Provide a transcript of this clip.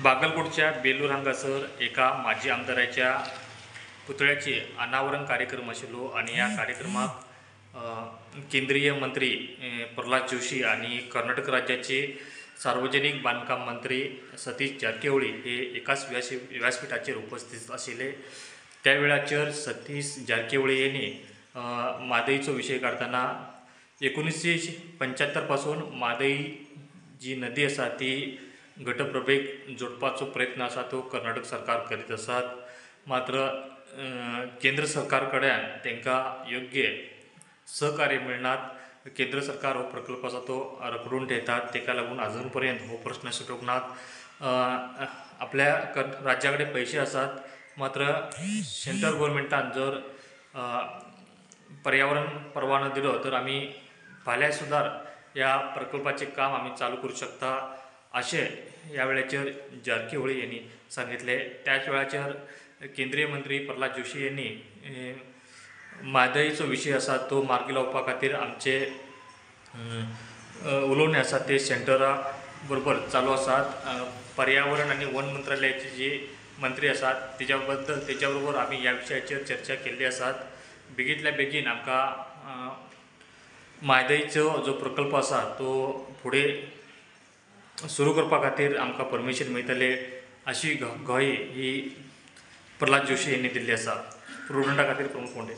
बागलकोटच्या बेलूर हांगासर एका माजी आमदाराच्या पुतळ्याचे अनावरण कार्यक्रम आशिल्लो आनी ह्या कार्यक्रमाक केंद्रीय मंत्री प्रल्हाद जोशी आणि कर्नाटक राज्याचे सार्वजनिक बांदकाम मंत्री सतीश जारकीहोळी हे एकाच व्यासपीठाचेर उपस्थित आशिल्ले. त्या वेळाचेर सतीश जारकीहोळी यांनी म्हादईचो विशय काडटना 1975 पासून म्हादई जी नदी आसा ती घटप्रभेक जोडपाचो प्रयत्न आसा तो कर्नाटक सरकार करीत आसात. मात्र केंद्र सरकार कडल्यान तांकां योग्य सहकार्य मेळनात. केंद्र सरकार हो प्रकल्प आसा तो रखडून ठेयतात. ताका लागून अजून पर्यंत हो प्रश्न सुटूंक नात. आपल्या राज्या कडेन पयशे आसात, मात्र सेंट्रल गोवोरमेंटान जर पर्यावरण परवानो दिलो तर आमी फाल्यां सुद्दां ह्या प्रकल्पाचें काम आमी चालू करूं शकता अशें ह्या वेळाचेर जारकीहोळी यांनी सांगितलें. त्याच वेळाचेर केंद्रीय मंत्री प्रल्हाद जोशी यांनी म्हादईचो विशय आसा तो मार्गी लावपा खातीर आमचे उलोवणें आसा ते सेंटरा बरोबर चालू आसात. पर्यावरण आनी वन मंत्रालयाचे जे मंत्री आसात तेज्या बद्दल तेज्या बरोबर आमी ह्या विशयाचेर चर्चा केल्ली आसात. बेगींतल्या बेगीन आमकां म्हादईचो जो प्रकल्प आसा तो फुडें सुरू करपा खातीर आमकां परमिशन मेळटलें अशी ग्वाही ही प्रल्हाद जोशी यांनी दिल्ली आसा. प्रुडंटा खातीर प्रमोद कोंडे.